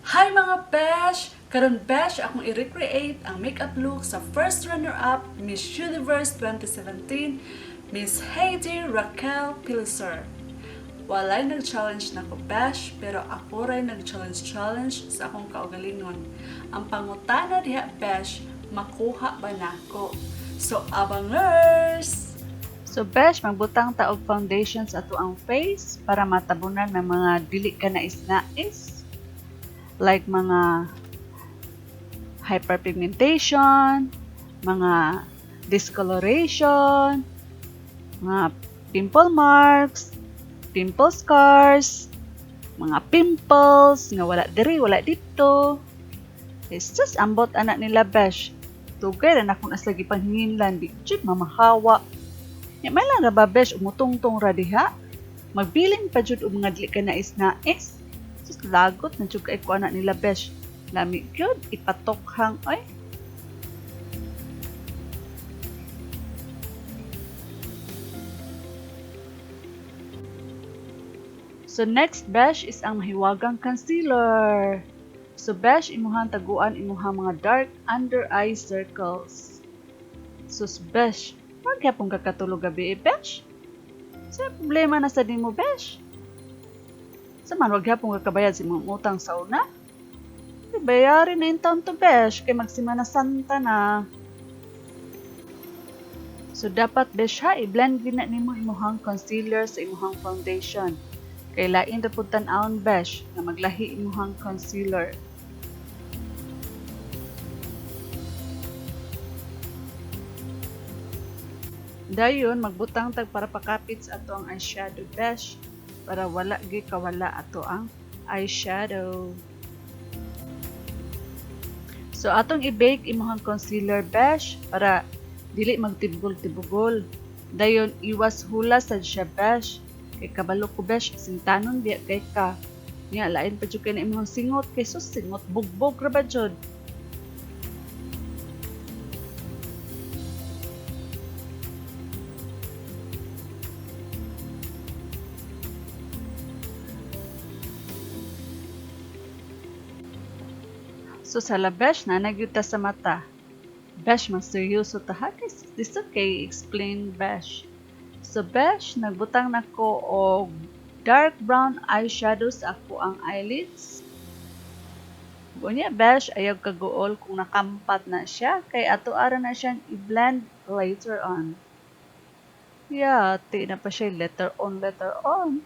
Hi, mga besh! Karon, besh, akong i-recreate ang makeup look sa first runner-up Miss Universe 2017, Miss Haydee Raquel Pelicer. Walay nag-challenge nako, besh, pero ako ray nag-challenge-challenge sa akong kaugalingon. Ang pangutana diha, besh, makuha ba nako? So, abangers! So, besh, magbutang ta og foundation sa atoang face para matabunan ng mga dili ka nais-nais. Like mga hyperpigmentation, mga discoloration, mga pimple marks, pimple scars, mga pimples nga wala diri, wala dito. It's just ambot anak nila, besh. Dugay ra na akong as lagi panghinginlan, di jud mamahawa. Nya may lang ra ba, besh, umutungtong ra diha. Magbilin pa jud og mga dili ka nais-nais. Sus, lagot na jud kay ko anak nila, besh. Lami gyud ipatokhang oy. So next, besh, is ang mahiwagang concealer. So besh, imuhang taguan imuhang mga dark under eye circles. So besh, wag gyapon ka katulog gabi eh, besh. Sa problema na sa nimo, besh. Sa man wag gyapon ka kabayad sa imong utang sa una? Eh, bayarin na yung taon to, besh, kay magsimana Santa na. So dapat, besh ha, i-blend gina nimo imuhang concealer sa imuhang foundation. Kay lain ra pud tan-awon, besh, nga maglahi imuhang concealer. Dayon magbutang tag para pakapit sa ato ang eyeshadow, besh, para wala gyud kawala ato ang eyeshadow. So atong i-bake imuhang concealer, besh, para dili magtibugol-tibugol. Dayon iwas hulas sad siya, besh. Kay kabalo ko, besh, sintanon biya kay ka. Nya lain pa jud kay na imong singot kay sus, singot bugbog ra ba jud. So sa la, besh, na nagyud ta sa mata. Besh, mas seryoso ta ha kay this okay explain, besh. So besh, nagbutang nako og dark brown eyeshadow sa ako ang eyelids. Unya, besh, ayaw kaguol kung nakampat na siya kay ato ara na siyang i-blend later on. Yeah, ti na pa siya letter on, letter on.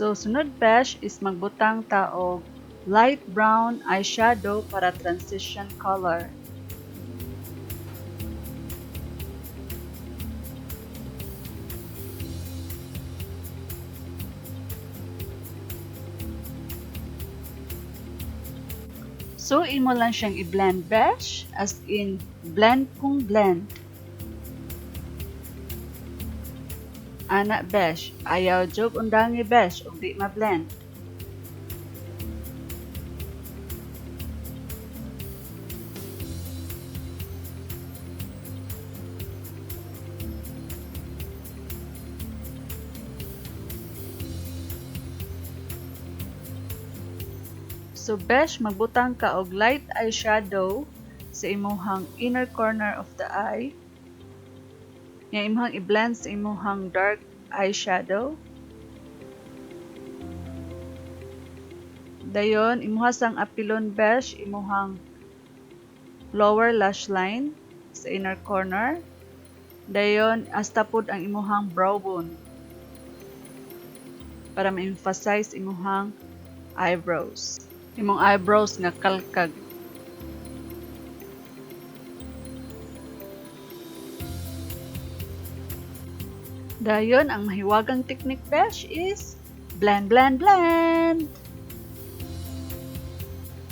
So, sunod, besh, is magbutang ta og light brown eyeshadow para transition color. So, imo lang siyang i-blend, besh, as in, blend kung blend. Ana, besh, ayaw jog undangi, besh, ug di ma-blend. So besh, magbutang ka og light eyeshadow sa imuhang inner corner of the eye. Nga imuhang i-blend sa imuhang dark eyeshadow. Dayon, imuha sang apilon, besh, imuhang lower lash line sa inner corner. Dayon, hasta pud ang imuhang brow bone para ma-emphasize imuhang eyebrows. Imong eyebrows nga kalkag. Dayon, ang mahiwagang technique, besh, is blend, blend, blend.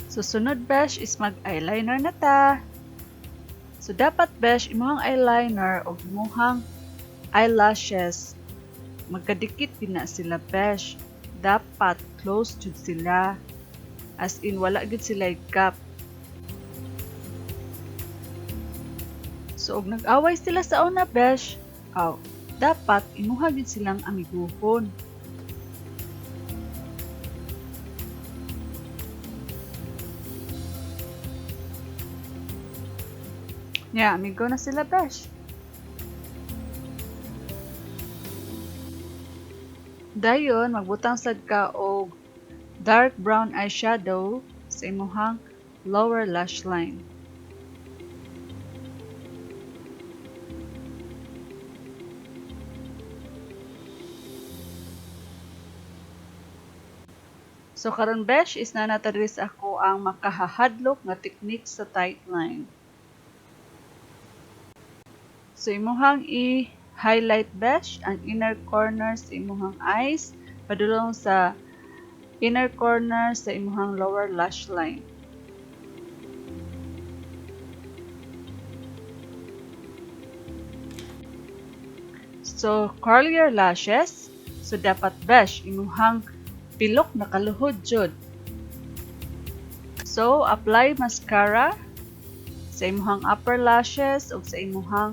Susunod, besh, is mag-eyeliner na ta. So, dapat, besh, imuhang eyeliner o imuhang eyelashes, magkadikit din na sila, besh. Dapat close jud sila. As in, wala gid sila gap. So og nag-away sila sa una besh, aw, dapat imuha gyud silang amiguhon. Nya, amigo na sila besh. Dayon magbutang sad ka og dark brown eyeshadow sa imuhang lower lash line. So karon besh is naa na ta diri sa ako ang makahahadlok nga technique sa tight line. So imuhang i-highlight besh ang inner corner sa imuhang eyes padulong sa inner corner sa imuhang lower lash line. So curl your lashes. So dapat besh imuhang pilok nakaluhod jud. So apply mascara sa imuhang upper lashes ug sa imuhang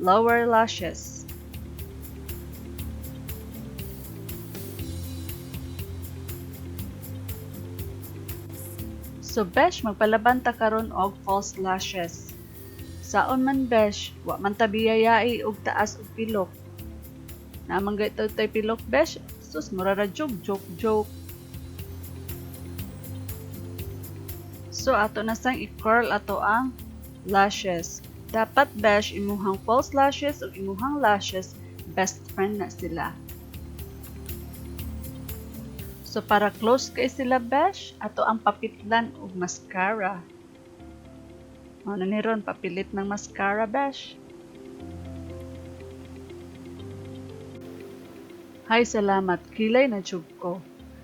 lower lashes. So besh, magpalaban ta karon og false lashes. Saon man besh, wa man ta biyayai og taas og pilok. Naa man gayud tay pilok besh, sus mura ra joke joke joke. So ato na sang i-curl ato ang lashes. Dapat besh imuhang false lashes ug imuhang lashes best friend na sila. So para close kay sila besh, ato ang papitlan og mascara. Mao na ni ron papilit ng mascara besh. Hay salamat, kilay na jud ko.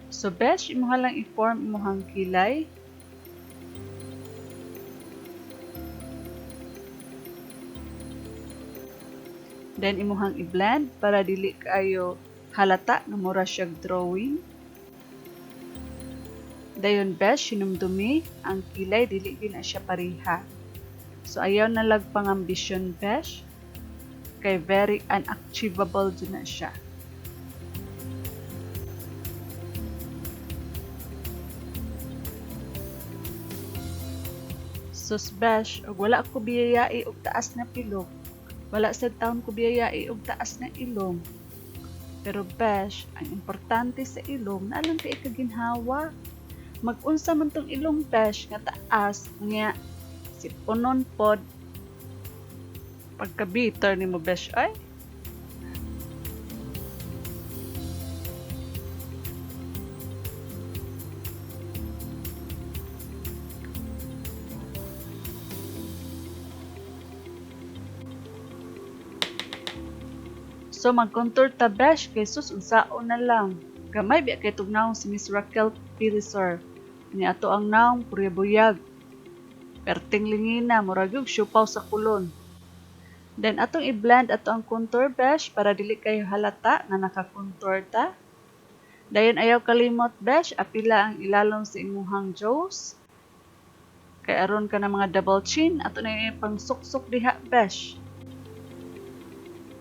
So besh, imuha lang i-form imuhang kilay. Then imuhang i-blend para dili kaayo halata nga mura siyag drawing. Dayon besh, hinumdumi ang kilay dili gyud na siya pareha. So ayaw na lag pangambisyon besh, kay very unachievable jud na siya. Sus besh, og wala ko biyayai og taas na pilok. Wala sad taon ko biyayai og taas na ilong. Pero besh, ang importante sa ilong, naa lang kay ikaginhawa. Mag-unsa man tong ilong besh nga taas nga sipunon pod. Pagka-bitter nimo besh ay. So mag-contour ta besh kay sus unsaon na lang. Gamay biya kay tugnaon si Miss Raquel Piliser. Ni ato ang naong purya-buyag. Perting lingina, murag yung siupaw sa kulon. Then atong i-blend ato ang contour besh para dili kayo halata nga naka-contour ta. Dayon ayaw kalimot besh, apila ang ilalom sa imuhang jaws. Kay aron ka na mga double chin, ato na yung pangsuksok diha besh.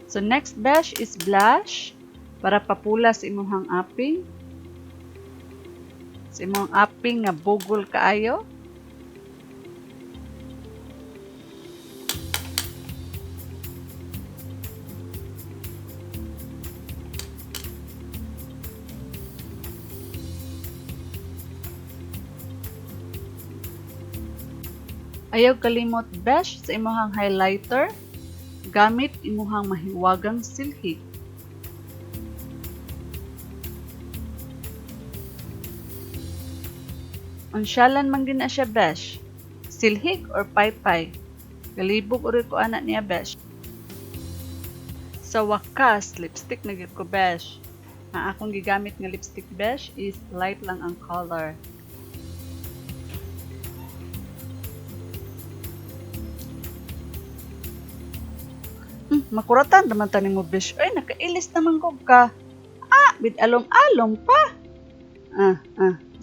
So next besh is blush para papula sa imuhang aping. Sa imong aping nga bugol kaayo. Ayaw kalimot besh sa imuhang highlighter gamit imuhang mahiwagang silhik. Unsyalan man gyud na siya besh, silhik or paypay. Galibog uri ko ana niya besh. Sa wakas, lipstick na gyud ko besh. Ang akong gigamit nga lipstick besh is light lang ang color. Makuratan naman tani mo besh. Ay, nakailis naman ko ka. Ah, bid alom-alom pa.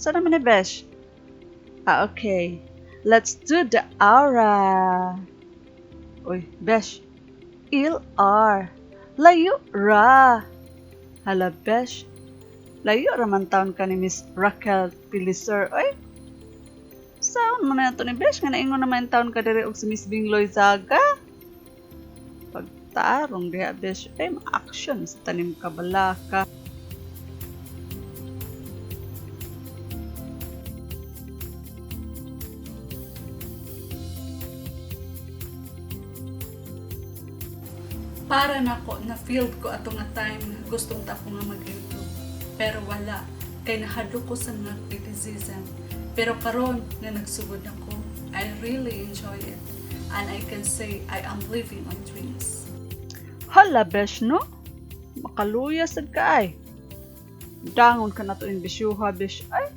Saan naman ni besh? Ah, okay. Let's do the aura. Oy, besh. LR. Layo ra. Hala, besh. Layo ra man taon ka ni Miss Raquel Piliser. Oy. Sound man na to ni besh nga naingon naman taon ka diri og si Miss Bing Loyzaga. Pagtarong diha, besh. Ay, ma-action sa tanim kabalaka. Para nako na feel ko ato nga time nga gustong ta ko nga mag-YouTube. Pero wala kay nahadlok ko sa mga criticism. Pero karon nga nagsugod ako, I really enjoy it. And I can say I am living my dreams. Hala, besh, no? Makaluya sad ka ay. Dangon ka na to imbisyuha, besh. Ay,